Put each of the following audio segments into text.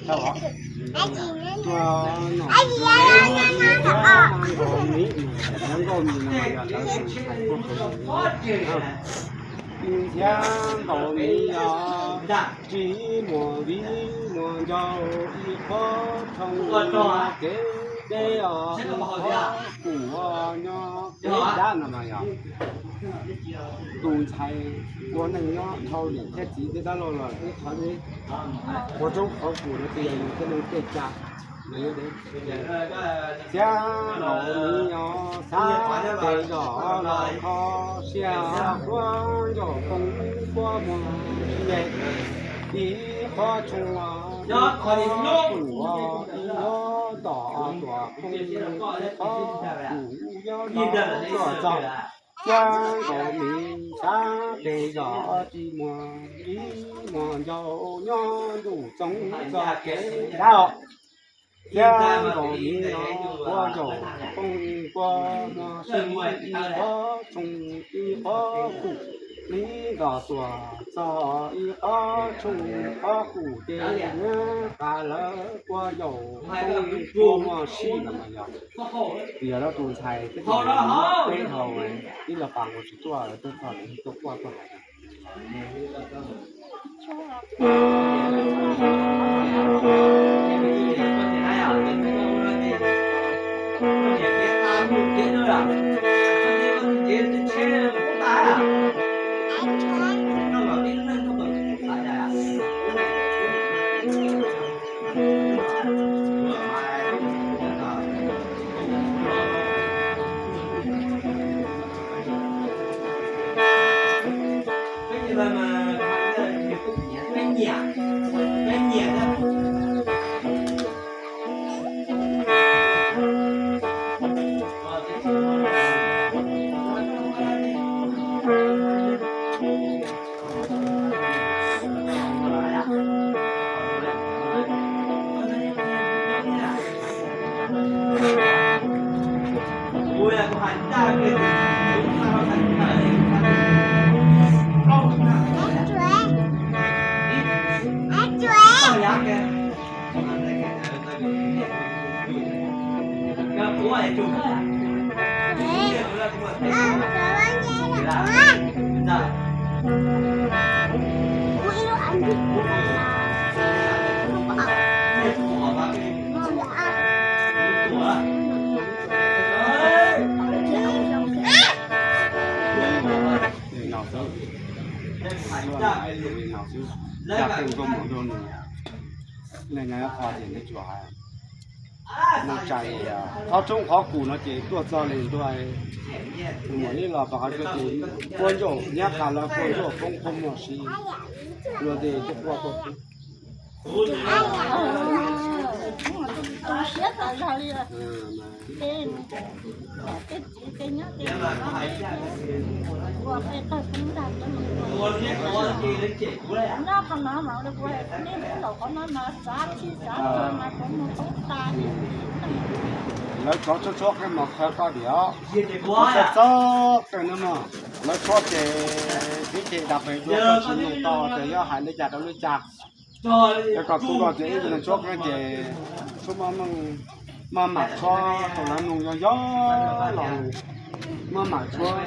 Tua no, nkauj mis no yog lawv tus ntxhais kuj qhov zoo, ib ntxhiab nkaus mis yog tsis muaj viv muaj ncaus ib qho tshoob kev deb os, ib qho kuj nyob deb dab no mas yog tus ntxhais ua neej nyob dhau niam thiab txiv thiab dab laug los ib qho deb, ua roob qhov kus no ces yog nws tej neeg tej tsa no nyob deb. Ntxhiab nkaus mis yog xab tes zos los kho siab, huab ncaus poob puab muag siab, ib qho tshoob ib qho kuj ib qho tom tuam poob ib qho kuj yog tuaj txog. Ntxhiab nkaus mis xab tes zos tsis muaj viv muaj ncaus nyob ntuj txoov txoj kev dab os. Ntxhiab nkaus mis yog huab ncaus poob puab muag siab, ib qho tshoob ib qho kuj ib nkaus tuaj txog, ib qho tshoob qhov kuj ces nyob qab lawv puab ncaus poob puab muag siab no mas yog, yog lawv tus ntxhais thiab tus niam peb hau ib los pas nkaus tsis tuaj, tuaj txog lawv tuaj quaj tuaj hais. Neej tsa, qhov tshoob qhov kus no ces tuaj txog li ntua, mus ib los pas qhov ces puab ncaus nyob qab lawv puab ncaus poob puab muag siab, luag tej tuaj quaj tuaj pub. Lawv tsov tshuab tshuab qeej mas qhia koj diam, txog txog qeej no no, lawv tshuab ces tib ce dab pem dua koj tsis mloog tau ces yog hais li cas rau li cas. Ces koj tub koj ces ib tug neeg tshuab qeej ces tshuab maj mam tshuab rau lawv mloog yog yog los, maj mam tshuab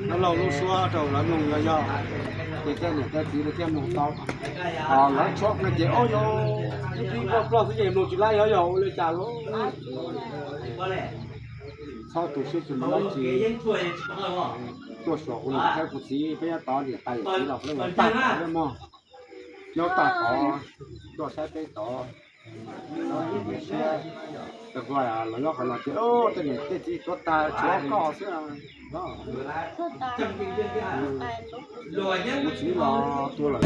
lawv laug lub suab rau lawv mloog yog yog, ces tej niam tej txiv lawv thiaj mloog tau. Ho lawv tshuab qeej ces ob yog ib plib ploj ploj xwb ces mloog tsis laib yog yog ua li cas lauj. Txhob tu siab tsis muaj dab tsi, tuaj xyuas kuv niam thiab kuv txiv peb nyob tod niam tais yawm txiv los peb ua tag tod mog, nyob tag tod, tuaj saib peb tod. Lawv nyob qhov no ces tej niam tej txiv tuav tas tshuav koj xwb. Kuv txiv los tuag lawm.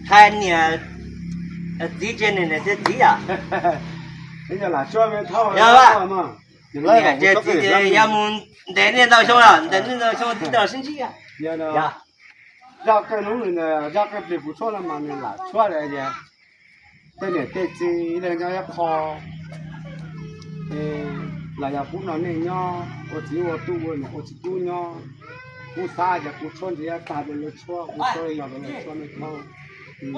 Thaij niam txiv tse niam niam txiv txiv yom. Yog, niam txiv txiv yog mus ntes nej ntau xyoo lawm, ntes nej ntau xyoo txiv tau sib ntsib. Zaj kawg hnub, zaj kawg plis kuv tshuab no mas nws lam tshuab tias tej niam tej txiv ib leeg nyob ib qho, los yog pub no nej nyob ua txiv ua tub ua niam ua txiv tub nyob, kuv xav tias kuv tshuab ntxiv tag rau lawv tshuab, kuv tshuab yog rau lawv tshuab nej paub. Koj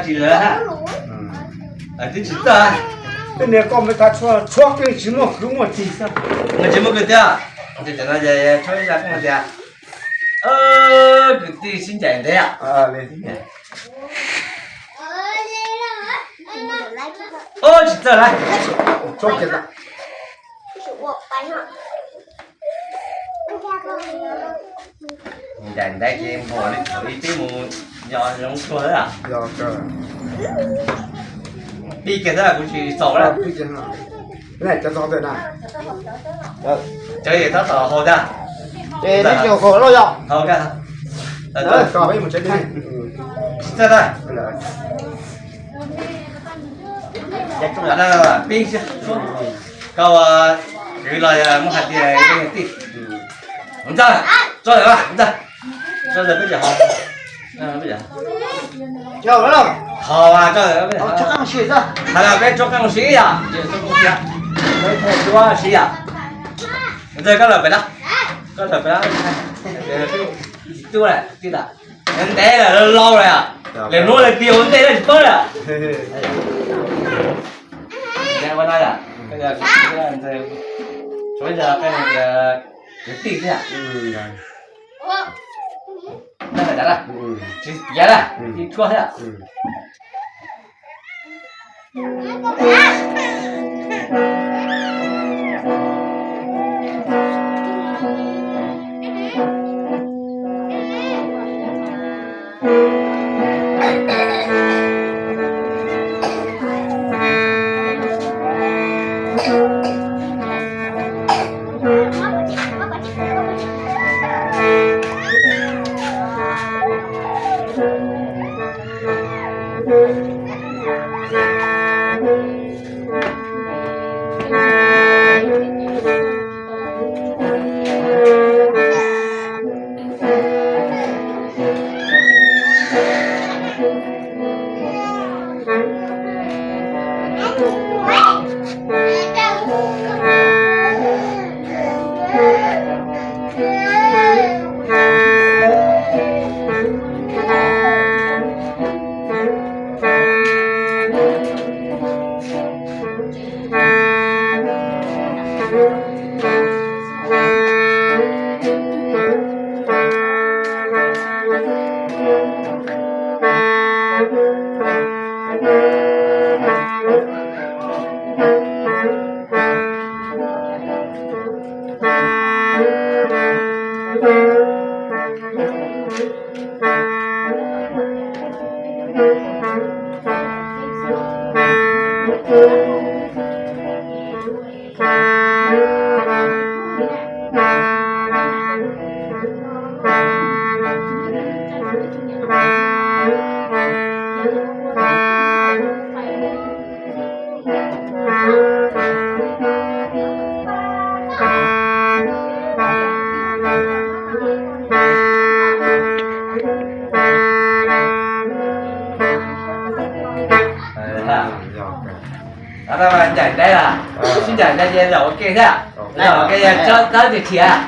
tsis lawv, twb tsis txawj. Tej niag koj me ka tshuab, tshuab keej tsis muaj kwv muaj tij xwb. Nws tsis muaj kwv tiag. Ces cov no ces tshuab ib zaj koj tias, kwv tij sib ncaim ntev. Ub, tsis txawj lawm. Ncaim ntev ces npog li thaum ib tib mus nco zoo tshuaj lawm. Pib kiag xwb kuv tsis xaus lawm. Cov tab tom haus tag. Haus tag. Tsis txawj tag. Pib, koj ua kwv los yog muab hais tias tij. Ntxawg, tso lawm, ntxawg, tso lawm peb tsis haus. Haus, tso lawm, hais los peb tsuab qeej ua si yom, tsuab si yom. Ntxawg, koj lawm pem na, koj lawm pem na, tij lawm, tij lawm, ntev lawm, laus lawm, lawv hnub lawv tias ua ntej lawm tsis paub lawm. Tij thiab, tsis tiav na, tij tshuaj thiab. Ncaim dab las, sib ncaim dab ces zaum ua ke thiab, zaum ua ke yog txawb tiag thiab.